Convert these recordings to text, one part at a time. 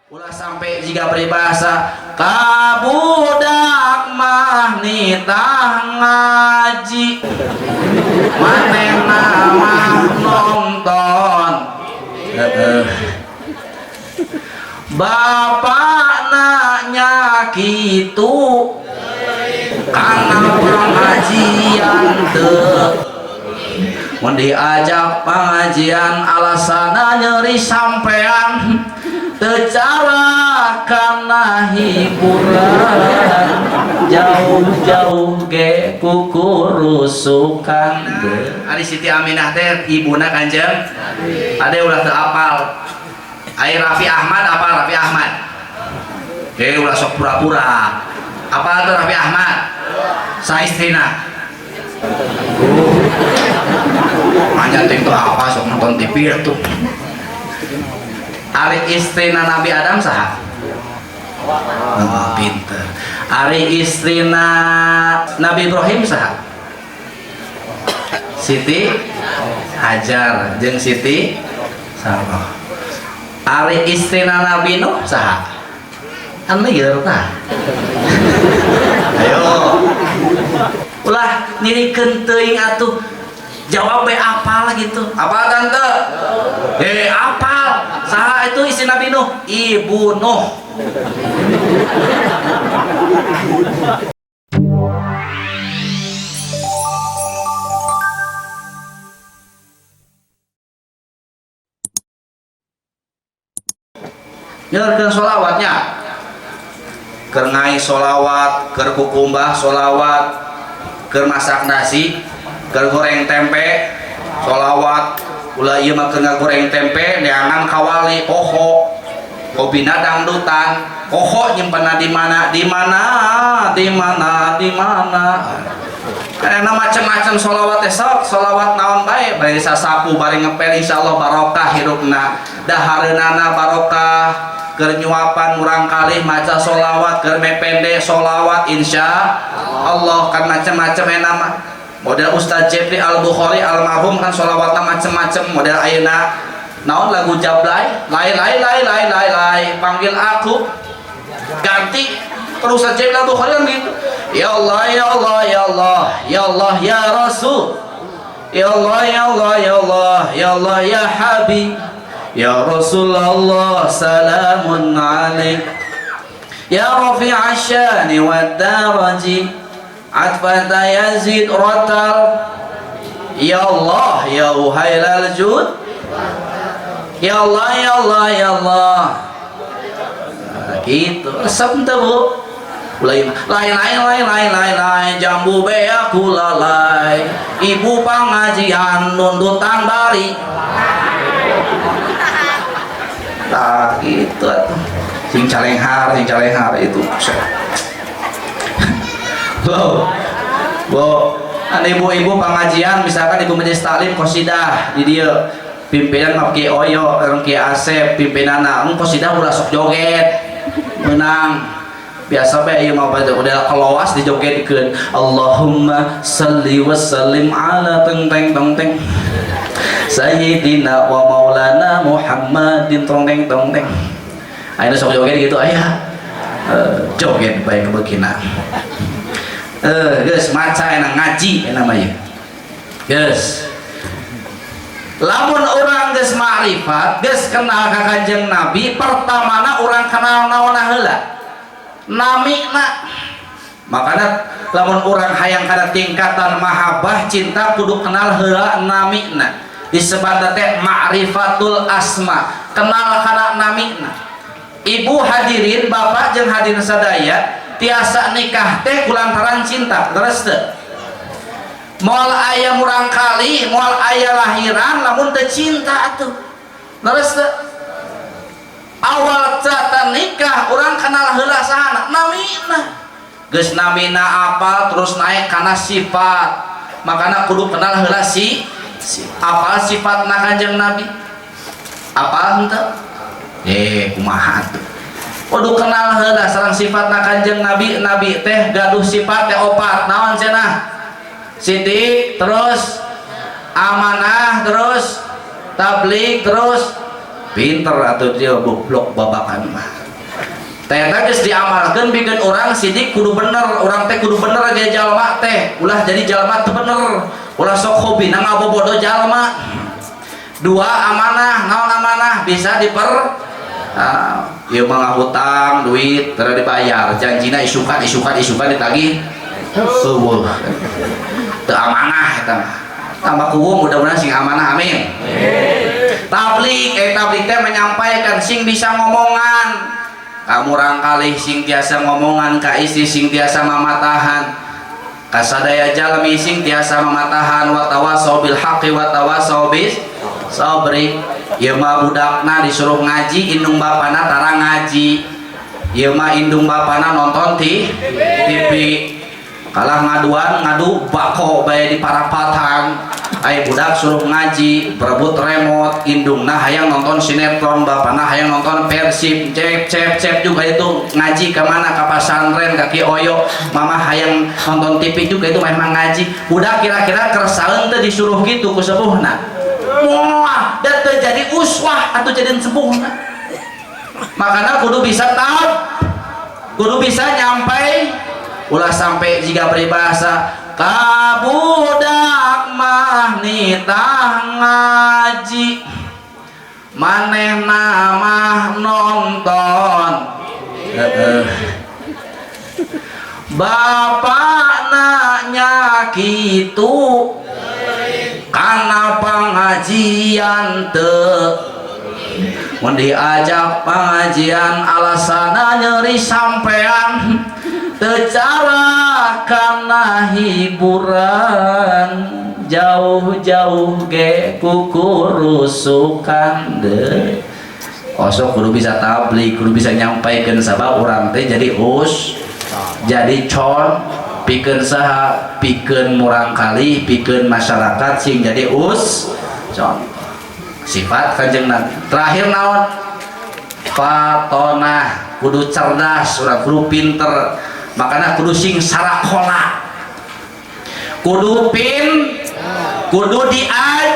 Ulah sampai jika peribahasa kabudak mah nitah ngaji manehna mah nonton. Bapak nanya kitu kana pengajian teu mun diajak pengajian alasana nyeri sampean teu cara kana hiburan jauh-jauh ge kukurusukan. Ari Siti Aminah teh ibuna Kanjeng Ade ulah teu apal. Ari Raffi Ahmad apa Raffi Ahmad? Ulah sok pura-pura. Apa tuh Raffi Ahmad? Sa istrina. Panjang teh itu apa sok nonton TV tuh. Ari istrina Nabi Adam saha? Oh, pinter. Ari istrina Nabi Ibrahim saha? Siti Hajar jeung Siti Sarah. Ari istrina Nabi Nuh saha? Kan lieur tah. Ayo. Ulah nyirikeun teuing atuh. Jawab be apal gitu. Apa tante? Apal. Saha itu istri Nabi Nuh? Ibu Nuh. Nyeurkeun sholawatnya. Keur ngai sholawat, keur kukumbah sholawat, keur masak nasi, keur goreng tempe sholawat. Ulah ieu mah keur ngagoreng tempe neangan kawali poho hobina dangdutan poho nyimpenna di mana di mana di mana di mana. Karena macam-macam sholawat teh sok sholawat naon bae bari sasapu bari ngepel insyaallah barokah hirupna dahareunana barokah. Keur nyuapan murang kalih maca sholawat, keur mepende sholawat insya Allah kan macam-macam enak mah. Model Ustaz Jepri Al Bukhari almarhum kan sholawatna macem-macem model ayeuna naon lagu jablay lai lai lai lai lai lai panggil aku ganti terus Ustaz Jepri Al Bukhari kan gitu. Ya Allah ya Allah ya Allah ya Allah ya Rasul ya Allah ya Allah ya Allah ya Allah ya Habib ya Rasulullah salamun alaik ya rafi'asy syani wad daraji atfata yazid rotal ya Allah ya uhailal jud ya Allah ya Allah ya Allah. Nah, gitu resep teu Bu. Lain lain lain lain lain lain lain jambu bea kulalai ibu pengajian nundutan bari. Nah gitu atuh sing calenghar itu. Loh, Bu, kan ibu-ibu pengajian misalkan ibu majelis taklim qasidah di dieu pimpinan mah Ki Oyo, Ki Asep pimpinanna, qasidah ulah sok joget. Menang. Biasa bae ieu mah udah keloas dijogetkeun. Allahumma salli wa sallim ala teng teng tong teng. Sayyidina wa maulana Muhammadin tong teng tong teng. Ayeuna sok joget gitu aya. Joget bae kebekina. Geus maca enak ngaji enak mah ieu. Geus. Lamun urang geus ma'rifat, geus kenal ka Kanjeng Nabi, pertamana urang kenal naonna heula? Namina. Makana lamun urang hayang kana tingkatan mahabbah cinta kudu kenal heula namina. Disebutna teh ma'rifatul asma, kenal kana namina. Ibu hadirin, bapak jeung hadirin sadaya tiasa nikah teh kulantaran cinta, leres teu? Moal aya murang kali, moal aya lahiran lamun teu cinta atuh. Leres teu? Awal cata nikah urang kenal heula sahana? Namina. Geus namina apal terus naik kana sifat. Makana kudu kenal heula si apal sifatna Kanjeng Nabi. Apal henteu? Kumaha atuh? Kudu kenal heula sareng sifatna Kanjeng Nabi. Nabi teh gaduh sifat teh opat. Naon cenah? Sidik, terus amanah, terus tabligh, terus Pinter atau dia goblok babakan mah. Ternyata geus diamalkeun bikin orang sidik kudu bener, orang teh kudu bener ge jalma teh, ulah jadi jalma teu bener, ulah sok hobi na ngabobodo jalma. Dua, amanah. Naon amanah? Bisa diper ieu mah ngahutang duit teu dibayar, janjina isukan isukan isukan ditagih euweuh, teu amanah eta mah. Tambah kuwu mudah-mudahan sing amanah, amin. Tablik, tablik teh menyampaikan, sing bisa ngomongan ka murangkalih, sing tiasa ngomongan ka istri, sing tiasa mamatahan kasadaya jalmi, sing tiasa mamatahan. Wa tawasau bil haqqi wa tawasau bis sabri. Ieu mah budakna disuruh ngaji, indung bapana tara ngaji. Ieu mah indung bapana nonton ti TV, kalah ngaduan ngadu bako bae di parapatan. Ai budak suruh ngaji berebut remote, indungna hayang nonton sinetron, bapana hayang nonton Persib. Cep cep cep juga itu ngaji kemana? Ke pesantren kaki oyo, mama hayang nonton TV juga. Itu memang ngaji budak kira-kira keresahan teh disuruh gitu ku sepuhna? Moal, dan terjadi uswah atau jadi sepuhna. Makanya kudu bisa tahu, kudu bisa nyampai, ulah sampai jika peribahasa ka budak mah nitah ngaji, manehna mah nonton. Heeh. Bapak nanya gitu karena pengajian teu mun diajak pengajian alasanna nyeri sampean, teu cara kana hiburan, jauh-jauh ge kukurusukan deh. Osok kudu bisa tablik, kudu bisa nyampaikan, sabab urang teh jadi us, jadi con pikeun saha? Pikeun murangkalih, pikeun masyarakat, sing jadi us contoh sifat Kanjeng Nabi. Terakhir naon? Fatonah, kudu cerdas urang, kudu pinter. Makanya kudu sing sarakola, kudu pin, kudu diaj,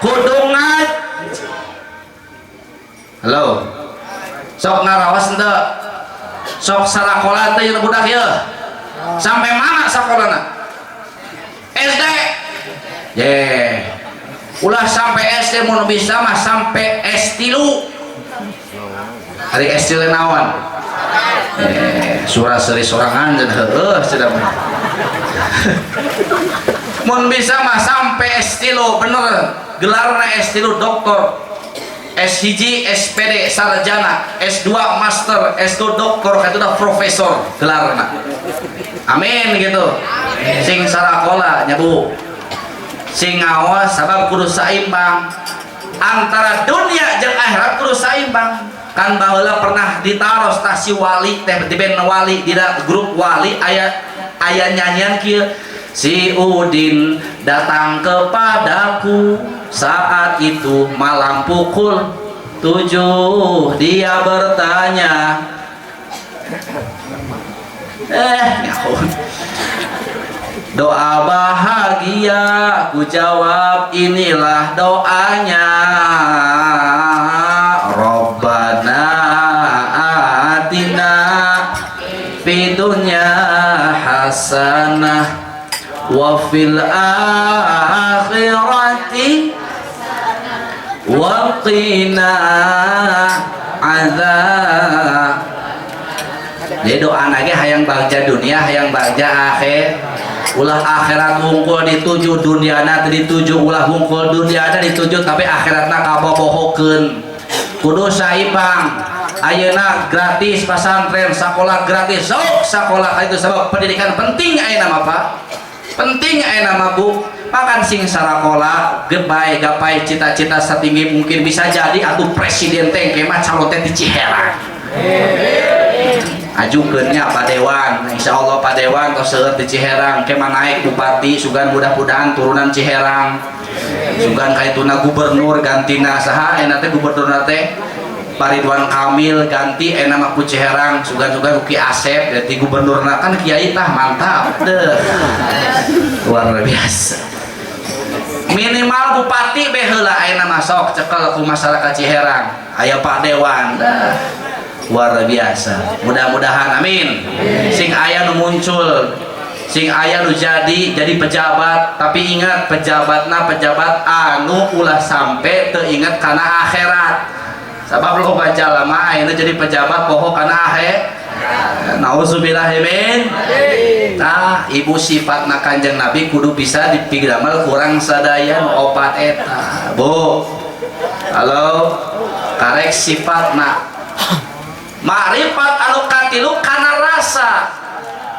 kudu ngaj. Halo, sok ngarawas henteu? Sok sarakola teh budak ya? Sampai mana sakolana? SD ye, ulah sampai SD, mun bisa mah sampai S3. Hari S3 naon? Surah seri sorangan dan heueuh cenah. Mun bisa mah sampai S3 bener, gelarna S3 doktor, S1 SPD sarjana, S2 master, S2 doktor, itu udah profesor gelarna. Amin gitu. Sing sarakola nya, Bu, sing ngawas, sabab kudu saimbang antara dunia jeung akhirat, kudu saimbang. Kan baheula pernah ditaros tah si wali teh di band wali, di grup wali aya aya nyanyian kieu: "Si Udin datang kepadaku saat itu malam pukul 7, dia bertanya, nyaho, doa bahagia. Ku jawab, inilah doanya: Rabbana atina fid dunya hasanah wa fil akhirati wa qina azab." Jadi doa lagi hayang bagja dunia, hayang bagja akhir, ulah akhirat wungkul dituju, dunia dituju. Ulah wungkul dunia dituju tapi akhiratna kabobohokeun. Kudu saimbang. Ayeuna gratis pesantren, sekolah gratis, sok sekolah itu, sebab pendidikan penting ayeuna mah, Pak, penting ayeuna mah, Bu. Makan sing sarakola, gebai gapai cita-cita setinggi mungkin, bisa jadi atuh presiden teh mah calon teh di Ciherang. Ajukeun nya Pak Dewan. Insya Allah Pak Dewan tos seueur di Ciherang, ke naik bupati sugan, mudah-mudahan turunan Ciherang sugan kaituna gubernur, gantina saha enak teh gubernur teh? Pak Ridwan Kamil ganti enak mah ku Ciherang, sugan-sugan ku Ki Asep ganti gubernurna, kan kiai tah, mantap deh, luar biasa. Minimal bupati be heula ayeuna masuk cekel ku masyarakat Ciherang. Aya Pak Dewan. Dah. Luar biasa. Mudah-mudahan amin. Sing aya nu muncul, sing aya nu jadi pejabat, tapi ingat pejabatna pejabat anu ulah sampai teu ingat kana akhirat. Sabab loba jalma ayeuna jadi pejabat poho kana akhir. Nauzubillah min. Tah, ibu sifatna Kanjeng Nabi kudu bisa dipigdamel kurang sadaya nu opat eta. Bu. Halo. Karek sifatna. Makrifat anu katilu kana rasa.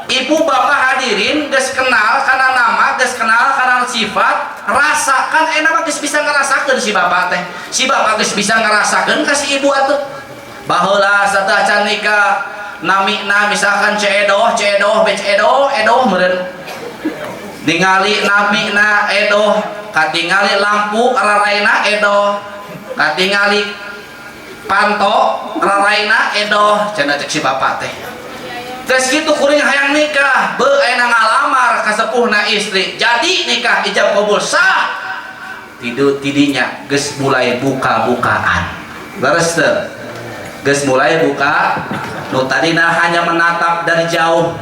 Ibu bapak hadirin geus kenal kana nama, geus kenal kana sifat, rasa kan enak mah geus bisa ngerasakeun si bapak teh. Si bapak geus bisa ngerasakeun ka si ibu atuh. Baheula sateuacan nikah namina misalkan Ceedoh, Ceedoh, bec Edoh, Edoh meureun. Ningali namina Edoh, katingali lampu raraina Edoh, katingali panto raraina Edoh, cenah cek si bapak teh. Geus kitu kuring hayang nikah, beu ayeuna ngalamar ka sepuhna istri. Jadi nikah ijab kabul sah. Tidur tidinya geus mulai buka-bukaan. Leres teu? Geus mulai buka, nu tadina hanya menatap dari jauh,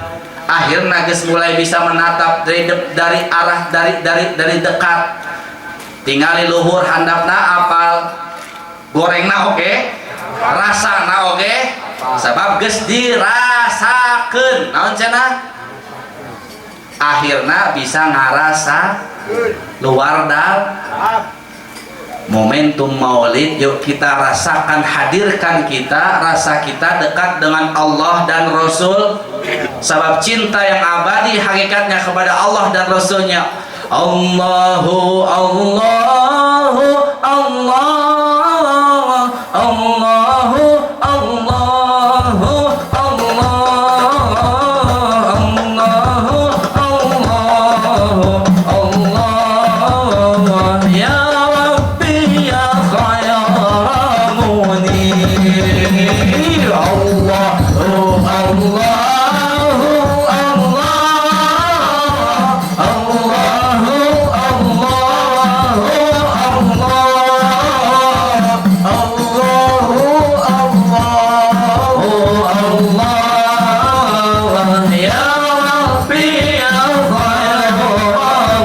akhirnya geus mulai bisa menatap dari arah dari dekat. Tingali luhur handapna apal, gorengna oke, rasana oke, sabab geus dirasakeun. Naon cenah? Akhirna bisa ngarasa luar dal. Momentum Maulid yuk kita rasakan, hadirkan kita rasa kita dekat dengan Allah dan Rasul, sebab cinta yang abadi hakikatnya kepada Allah dan Rasulnya. Allahu Allahu Allah Allahu Allahu Allah Allahu Allahu Allah ya Rabbi ya khayra munir Allahu Allahu Allah Allahu Allahu Allah Allahu Allahu Allah ya Rabbi ya khayra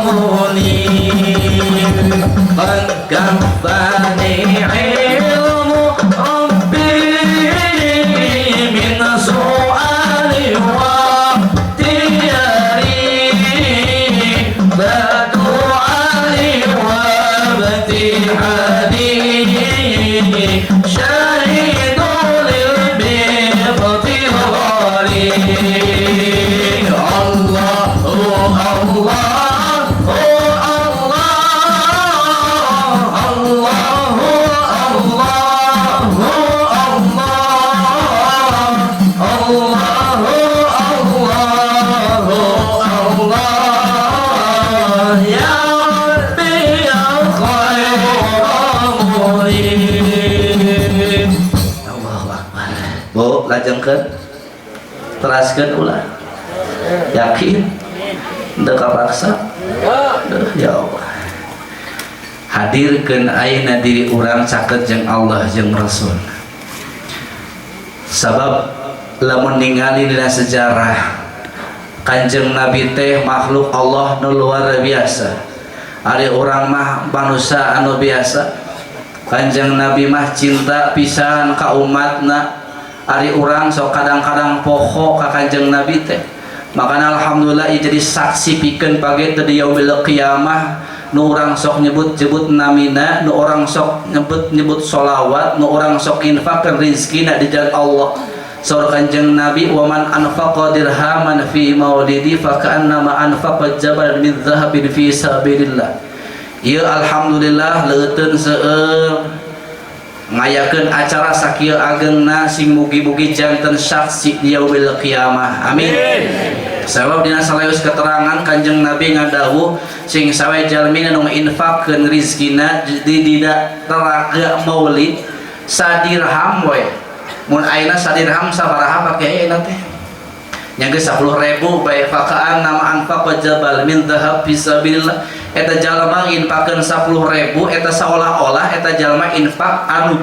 munir qad kaffani ilmu Rabbi min su'ali wa tiyari badu'ali wa ibtihadi syahidu lil biqtirari Allahu Allahu Allah Allahu Allahu Allah Allahu Allahu Allah ya Rabbi ya khayra munir. Allahu Akbar. Bu, lajengkeun, teraskeun ulah. Yakin? Teu kapaksa? Duh, ya Allah. Hadirkeun ayeuna diri urang caket jeung Allah jeung Rasul. Sabab lamun ningali dina sejarah Kanjeng Nabi teh makhluk Allah nu luar biasa. Ari urang mah manusia anu biasa. Kanjeng Nabi mah cinta pisan ka umatna. Ari urang sok kadang-kadang poho ka Kanjeng Nabi teh. Makanya alhamdulillah ieu jadi saksi pikeun page teh di yaumil qiyamah, nu urang sok nyebut-nyebut namina, nu urang sok nyebut-nyebut sholawat, nu urang sok infakkeun rizkina di jalan Allah. Saur Kanjeng Nabi, wa man anfaqa dirhaman fi maulidi fa ka'annama anfaqa jabalan min dhahabin fi sabilillah. Ieu alhamdulillah leuteun seueur ngayakeun acara sakieu agengna, sing mugi-mugi janten saksi di yaumil qiyamah. Amin. Sabab dina salaeus keterangan Kanjeng Nabi ngadawuh sing sawe jalmina nu nginfakkeun rizkina di dina teraga maulid sadirham we. Mun ayeuna sadirham sabaraha pake ayeuna teh? Nya geus 10.000 bae fakaan nama anfaqa jabal min dhahab fi sabilillah. Eta jalma nginfakeun 10.000 eta saolah-olah eta jalma infak anu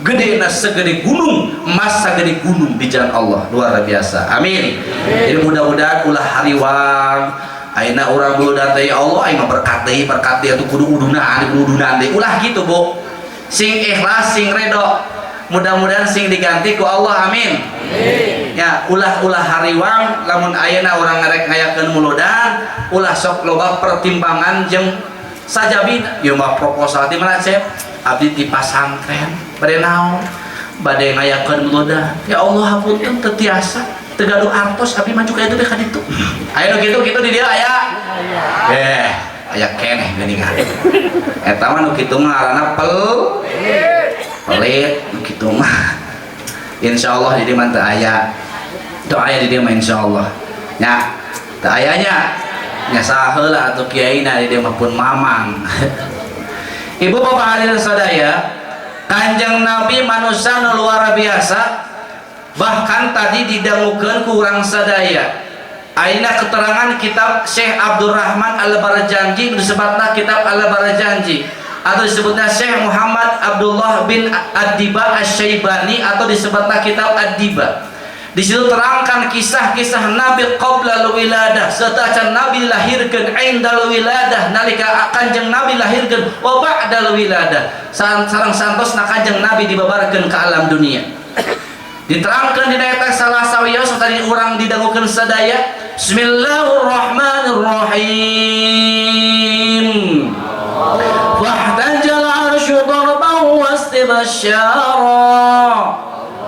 gedena segede gunung, emas segede gunung di jalan Allah. Luar biasa. Amin. Jadi mudah-mudahan ulah hariwang ayeuna urang muludan teh ya Allah aing mah berkat deui atuh kudu udunan kudu udunan deui. Ulah gitu, Bu. Sing ikhlas, sing redo. Mudah-mudahan sing diganti ku Allah. Amin. Ya, ulah-ulah hariwang lamun ayeuna urang ngarek ngayakeun muludan, ulah sok loba pertimbangan jeung sajabina. Ieu mah proposal di mana, Cep? Abdi di pasantren bade naon? Bade ngayakeun muludan. Ya Allah hapunten teu tiasa, teu gaduh artos abdi maju ka ditu ka ditu. Aya nu kitu-kitu di dieu aya? Eh, aya keneh geuningan. Eta mah nu kitu mah ngaranna pelit nu kitu mah. Insyaallah di dieu mah teu aya. Teu aya di dieu mah insyaallah. Nya, teu aya nya. Nya saheula atuh kiaina di dieu mah pun mamang. Ibu bapak hadirin sadaya, Kanjeng Nabi manusia nu luar biasa, bahkan tadi didangukeun ku urang sadaya. Ayeuna keterangan kitab Syekh Abdurrahman Al-Barzanji disebutna kitab Al-Barzanji atau disebutnya Syekh Muhammad Abdullah bin Ad-Diba Asy-Syaibani atau disebutnya kitab Ad-Diba. Di situ terangkan kisah-kisah Nabi qabla wiladah, satacan Nabi lahirkeun, indal wiladah nalika Kanjeng Nabi lahirkeun, wa ba'dal wiladah sareng santosna Kanjeng Nabi dibabarkeun ke alam dunia. Diterangkan di eta salah sawios tadi urang didangukeun sadaya, Bismillahirrahmanirrahim. Wahtajal arsyu darban wastibsyara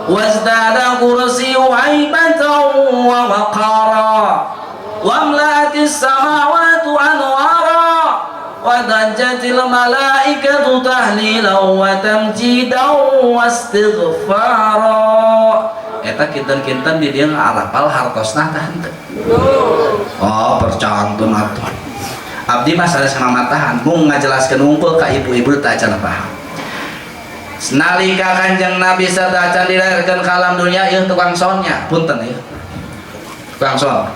wazdada kursiyyu haibatan wa waqara wamla'atis samawati anwara wa dajjatil malaikatu tahlilan wa tamjidan wastighfara. Eta kinten-kinten di dieu ngarapal hartosna tah henteu. Oh, percantun atuh. Abdi mah sanes mamatahan, mung ngajelaskeun wungkul ka ibu-ibu teu acan paham. Nalika Kanjeng Nabi satacan dilahirkeun ka alam dunia, ieu tukang sonnya, punten ieu. Tukang son.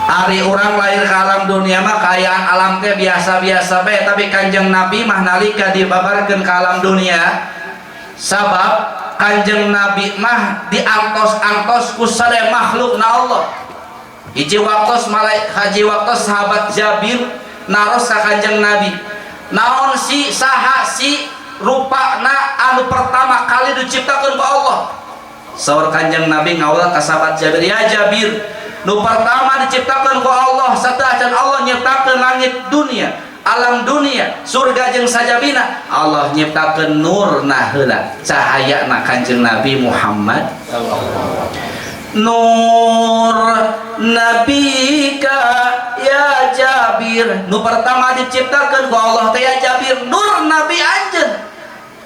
Ari urang lahir ke alam dunia mah kaayaan alam teh biasa-biasa bae, tapi Kanjeng Nabi mah nalika dibabarkeun ke alam dunia, sabab Kanjeng Nabi mah diantos-antos ku sadaya makhluk na Allah. Hiji waktos malaikat, haji waktos sahabat Jabir naros ka Kanjeng Nabi. Naon si saha si rupana anu pertama kali diciptakeun ku Allah? Saur Kanjeng Nabi ngawal ka sahabat Jabir, ya Jabir, nu pertama diciptakeun ku Allah sateuacan Allah nyiptakeun langit dunia, alam dunia, surga jeung sajabina, Allah nyiptakeun nurna heula, cahayana Kanjeng Nabi Muhammad. Nur nabika ya Jabir, nu pertama diciptakeun ku Allah teh ya Jabir, nur Nabi anjeun.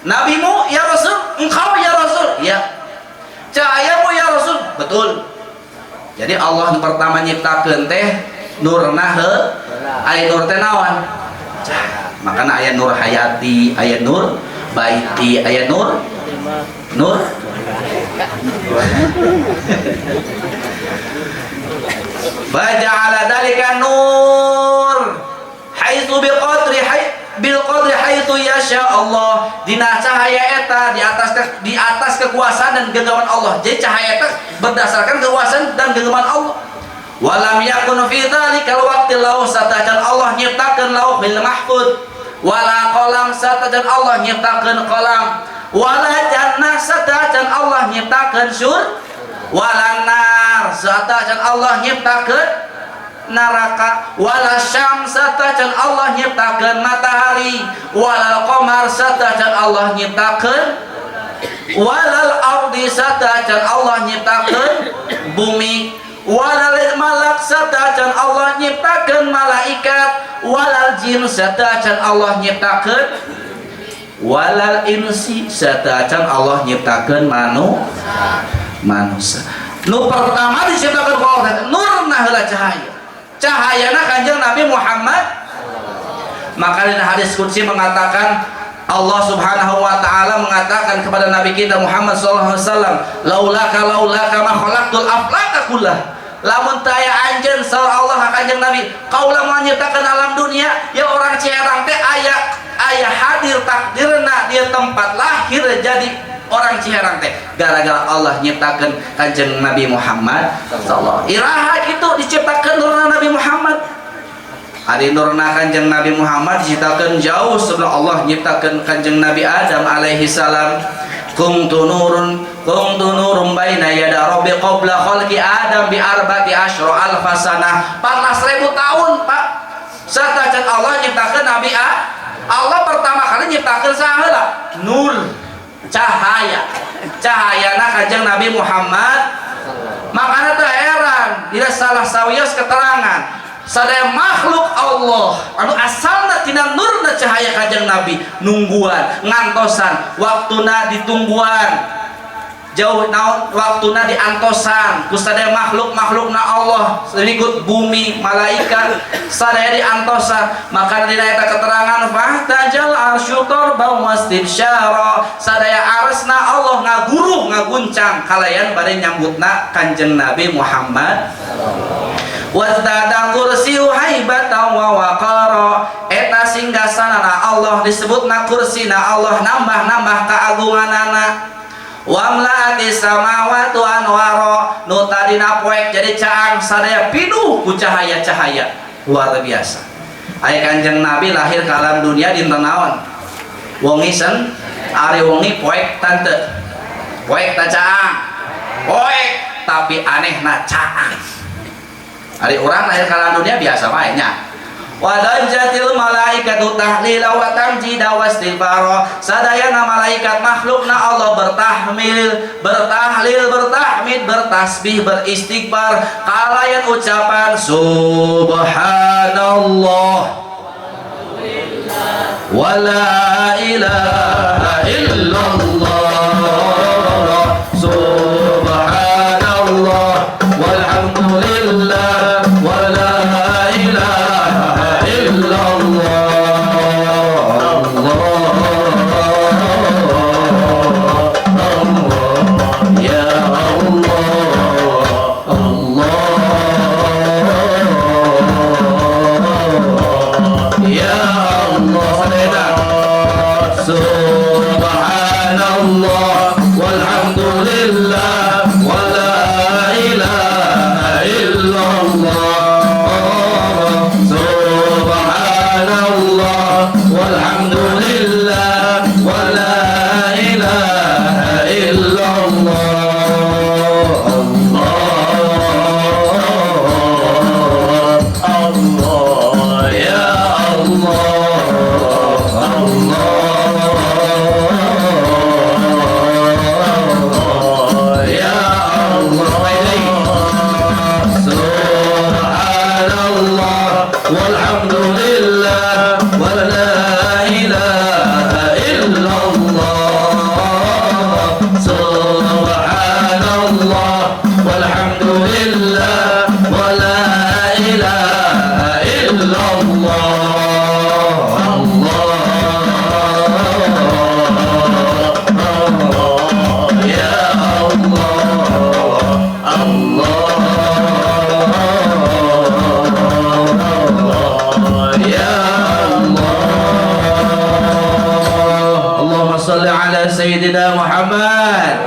Nabimu ya Rasul, engkau ya Rasul, ya. Cahayamu ya Rasul, betul. Jadi Allah nu pertama nyiptakeun teh nurna heuh, aya nur teh naon? Cahaya. Makana aya nur hayati, aya nur baiti, aya nur nur faja'ala dzalika nur haitsu biqadri bil qadri haitsu yasha Allah. Dina cahaya eta di atas kekuasaan dan genggaman Allah. Jadi cahaya eta berdasarkan kekuasaan dan genggaman Allah. Walam yakun fi dzalikal waqti lauh satajan Allah nyiptakeun lauhil mahfud, wala qalam satajan Allah nyiptakeun qalam, wala jannah satajan Allah nyiptakeun sur, wala nar satajan Allah nyiptakeun neraka, wala syams satajan Allah nyiptakeun matahari, walal qamar satajan Allah nyiptakeun, walal ardi satajan Allah nyiptakeun bumi, walal malak satajan Allah nyiptakeun malaikat, walal jin satajan Allah nyiptakeun, walal insi satajan Allah nyiptakeun manusia. Nu pertama diciptakeun ku Allah nurna heula cahaya. Cahayana Kanjeng Nabi Muhammad. Maka di hadis qudsi mengatakan Allah Subhanahu wa taala mengatakan kepada Nabi kita Muhammad sallallahu alaihi wasallam, "Laulaka laulaka ma khalaqtul aflaka kullah." Lamun teu aya anjeun, saur Allah ka Kanjeng Nabi, kaula moal nyiptakeun alam dunia. Ya, orang Ciherang teh aya aya hadir takdirna dia tempat lahir jadi orang Ciherang teh gara-gara Allah nyiptakeun Kanjeng Nabi Muhammad sallallahu. Iraha kitu diciptakeun nurna Nabi Muhammad? Ari nurna Kanjeng Nabi Muhammad diciptakeun jauh sebelum Allah nyiptakeun Kanjeng Nabi Adam alaihi salam. Kuntu nurun, kuntu nurun baina yada rabbi qabla khalqi Adam bi arba'ati asyra alfasanah. 14.000 tahun, Pak. Satacan Allah nyiptakeun Nabi A, Allah pertama kali nyiptakeun saha heula? Nur, cahaya. Cahayana Kanjeng Nabi Muhammad. Makanya teu heran dina salah sawios keterangan, sadaya makhluk Allah anu asalna tina nurna cahaya Kanjeng Nabi nungguan, ngantosan waktuna, ditungguan jauh naon waktuna, diantosan ku sadaya makhluk-makhlukna Allah, berikut bumi, malaikat, sadaya diantosan. Maka dina eta keterangan, fahtajal arsyu tarban wastibsyara, sadaya arsna Allah ngaguruh, ngaguncang kalayan bade nyambutna Kanjeng Nabi Muhammad. Wazdada kursiyu haibatan wa waqara, eta singgasanana Allah disebutna kursina Allah nambah-nambah keagunganana. Wamlaati samawatu anwaro, nu tadina poek jadi caang, sadaya pinuh ku cahaya-cahaya luar biasa. Aya Kanjeng Nabi lahir ke alam dunia dinten naon? Wengi sen. Ari wengi poek tante, poek ta caang? Poek, tapi anehna caang. Ari urang lahir ke alam dunia biasa bae nya. Wadajjatil malaikatu tahlila wa tamjida wa istighfara, sadayana malaikat makhlukna Allah bertahmil, bertahlil, bertahmid, bertasbih, beristighfar kalayan ucapan subhanallah wala ilaha illallah, subhanallah walhamdulillah wala ilaha illallah, Allah, Allah, ya Allah, Allah, ya Allah. Subhanallah walhamdulillah wala ilaha illallah, subhanallah walhamdulillah wala ilaha illallah, Allah, Allah, ya Allah, Allah, ya Allah. Subhanallah walhamdulillah wala ilaha illallah, subhanallah walhamdulillah wala ilaha illallah, Allah, Allah, ya Allah, Allah, ya Allah. Allahumma salli ala Sayyidina Muhammad.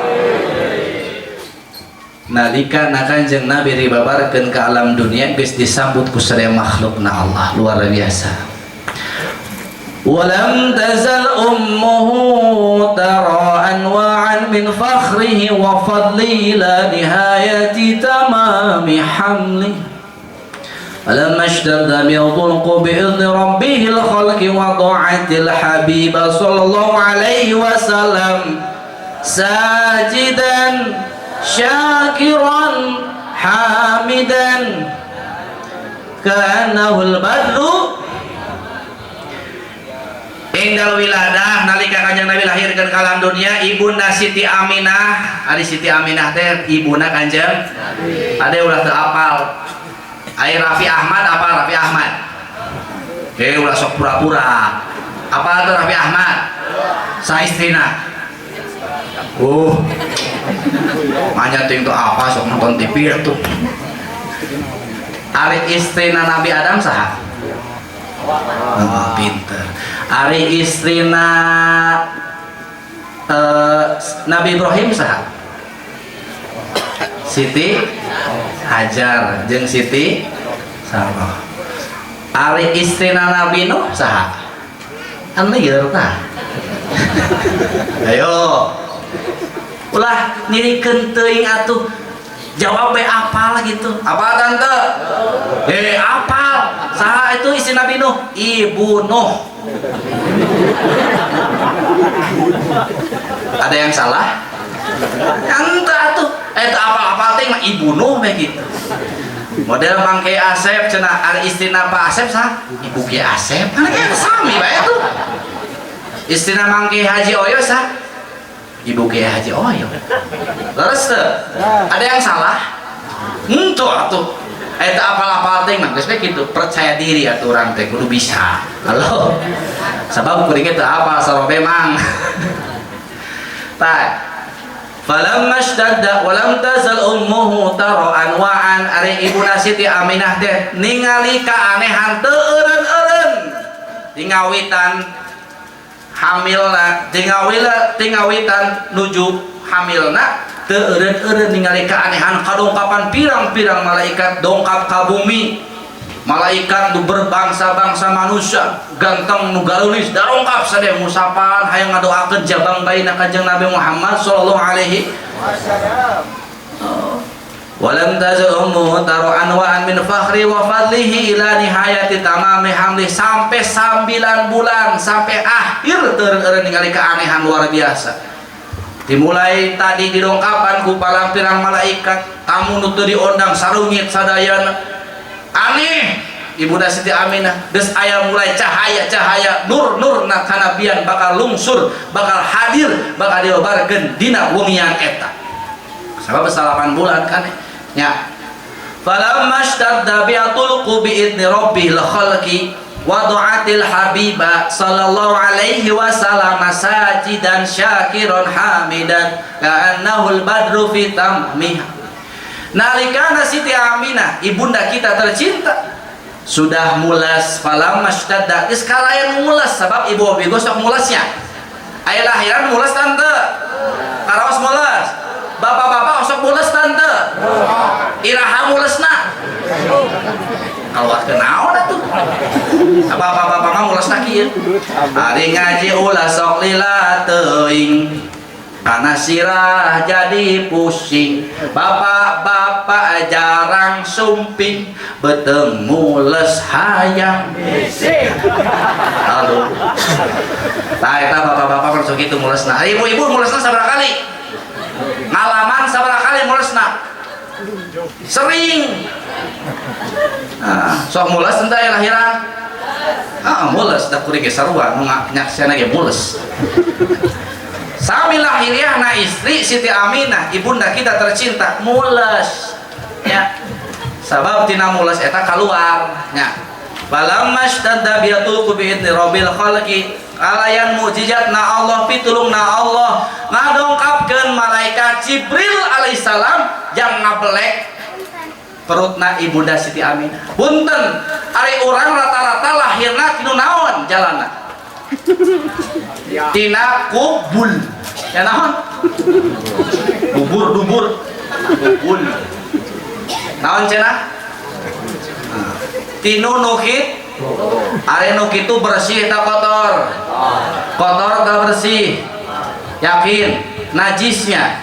Nalika na Kanjeng Nabi dibabarkeun ke alam dunia, geus disambut ku sadaya makhlukna Allah luar biasa. ولم تزل أمه ترى أنواعا من فخره وفضله إلى نهاية تمام حمله. فلما اشتد الضنك بإذن ربه الخلق وضعت الحبيب صلى الله عليه وسلم ساجدا شاكرا حامدا كأنه البدر Indal wiladah, nalika Kanjeng Nabi lahirkeun ka alam dunia, ibunda Siti Aminah. Ari Siti Aminah teh ibuna Kanjeng Nabi. Ade ulah teu apal. Ari Raffi Ahmad apa Raffi Ahmad? Eh, ulah sok pura-pura. Apa tuh Raffi Ahmad? Saha istrina? Manya ting tuh apa sok nonton TV tuh. Ari istrina Nabi Adam saha? Oh, pinter. Ari istrina Nabi Ibrahim saha? Siti Hajar jeung Siti Sarah. Ari istrina Nabi Nuh saha? Kan lieur tah. Ayo. Ulah nyirikeun teuing atuh. Jawab be apal gitu. Apa tante? Apal. Saha itu istri Nabi Nuh? Ibu Nuh. Ada yang salah? Ente atuh. Itu apal-apal teh mah Ibu Nuh we gitu. Model Mang Kiai Asep cenah ari istrina Pak Asep sah? Ibu Kiai Asep. Kan kieu sami bae atuh. Istrina Mang Kiai Haji Oyo sah? Ibu Kiai Haji Oyo. Leres teu? Ada yang salah? Henteu atuh. Eta apal-apal teh mah geus we kitu, percaya diri atuh urang teh kudu bisa. Halo. Sabab kuring teh apal sarobe mang. Tah. Falamma ishtadda wa lam tazal ummuhu tara anwa'an, ari ibuna Siti Aminah teh ningali kaanehan teu eureun-eureun. Tingawitan hamilna, tingawitan nuju hamilna teu eureun-eureun ningali kaanehan kadongkapan pirang-pirang malaikat dongkap ka bumi. Malaikat nu berbangsa-bangsa manusia ganteng nu garulis darongkap sadaya musapan hayang ngadoakeun jabang bayina Kanjeng Nabi Muhammad sallallahu alaihi wasallam. Walam tazal ummuhu tara anwa'an min fakhri wa fadlihi ila nihayati tamami hamli, sampai 9 bulan sampai akhir teu ningali keanehan luar biasa. Dimulai tadi didongkapan ku palang-pirang malaikat, tamu nu teu diondang sarungit sadayana. Aneh Ibunda Siti Aminah geus aya mulai cahaya-cahaya nur-nur na kanabian bakal lungsur, bakal hadir, bakal diobarkeun dina wengian eta. Sabab 8 bulan kan nya. Falamma ishtadda bi'atulqu bi'idni rabbil khalqi wada'atil habiba sallallahu alaihi wasallam sajidan syakiran hamidan ka'annahul badru fi tammiha. Nalikana Siti Aminah ibunda kita tercinta sudah mulas, falamma ishtadda geus kalayan mulas, sabab ibu oge sok mulasnya. Aya lahiran mulas tante, karaos mulas, bapak-bapak sok mulas tante, iraha mulasna kaluarkeun naon atuh. Bapak-bapak mah mulasna kieu, ari ngaji ulah sok lila teuing karena sirah jadi pusing, bapak-bapak jarang sumping, beteng mules hayang bising. Halo. Nah, eta bapak-bapak masuk itu mulesna. Ibu-ibu mulesna sabaraha kali? Ngalaman sabaraha kali mulesna? Sering. Nah, sok mules teu aya lahiran? Ah, mules da kuring ge sarua nu nyaksiana ge mules. Sami lahiriahna istri Siti Aminah ibunda kita tercinta mules ya, sabab tina mules eta kaluar nya. Falamma ishtadda bi'atulqu bi'idni rabbil khalqi, alayan mukjizatna Allah, pitulungna Allah ngadongkapkeun malaikat Jibril alaihissalam jang ngabelek perutna ibunda Siti Aminah. Punten, ari urang rata-rata lahirna tinu naon jalanna? Tina kubul. Ya naon? Bubur dubur. Kubul. Naon cenah? Tinu nu kitu. Ari nu kitu bersih tak kotor? Kotor tak bersih? Yakin najisnya.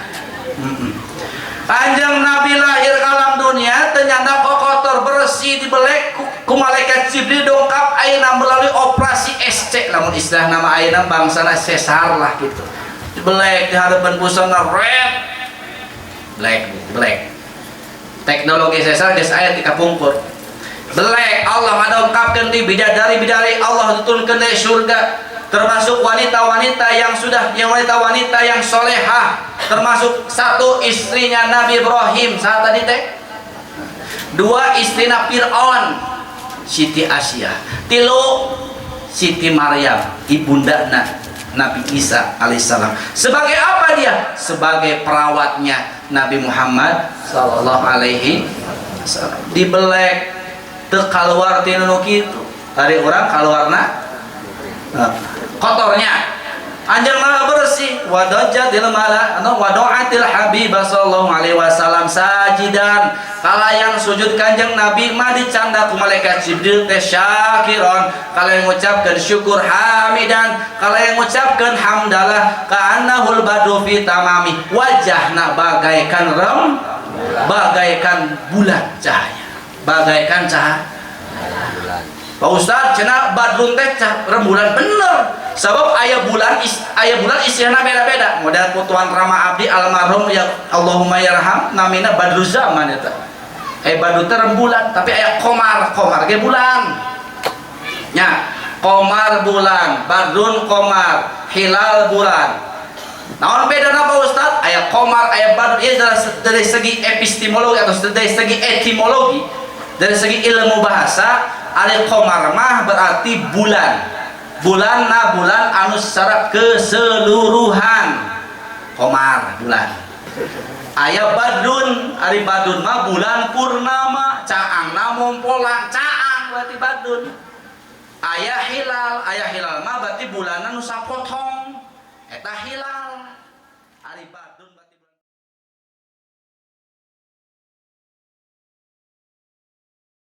Kanjeng Nabi lahir ke alam dunia ternyata kok kotor, bersih dibelek ku malaikat Jibril dongkap ayeuna melalui operasi SC, lamun istilah nama ayeuna bangsana sesar lah gitu. Dibelek di hadapan busana red black black. Teknologi sesar geus aya ti kapungkur. Belek Allah ngadongkapkeun di bidadari-bidadari Allah diturunkeun dari surga, termasuk wanita-wanita yang sudah, yang wanita-wanita yang solehah, termasuk satu istrinya Nabi Ibrahim saat tadi teh, dua istrina Fir'aun Siti Asia, tilu Siti Maryam ibundana Nabi Isa alaihissalam. Sebagai apa dia? Sebagai perawatnya Nabi Muhammad sallallahu alaihi wasallam. Dibelek teu kaluar tina nu kitu. Ari urang kaluarna kotornya. Anjeun mah bersih. Wadajjatil mala atau wada'atil habib sallallahu alaihi wasallam sajidan. Kalayan sujud Kanjeng Nabi mah dicanda ku malaikat Jibril teh syakiron, kalayan ngucapkeun syukur, hamidan, kalayan ngucapkeun hamdalah, ka'annahul badru fi tamami, wajahna bagaikan rem, bagaikan bulan cahaya, bagaikan cahaya. Pak Ustaz, cenah badrun teh rembulan, bener. Sebab aya bulan aya bulan istilahna beda-beda. Model ku Tuan Rama Abdi almarhum ya Allahumma yarham, namina Badru Zaman eta. Eh, badru teh rembulan, tapi aya komar, komar ge bulan. Nya, komar bulan, badrun komar, hilal bulan. Naon bedana, Pak Ustaz? Aya komar, aya badrun. Ieu dari segi epistemologi atau dari segi etimologi, dari segi ilmu bahasa, ari komar mah berarti bulan. Bulan na bulan anu secara keseluruhan. Komar bulan. Aya badrun, ari badrun mah bulan purnama, caangna mompolang, caang berarti badrun. Aya hilal, aya hilal mah berarti bulanan nu sapotong. Eta hilal. Ari badrun.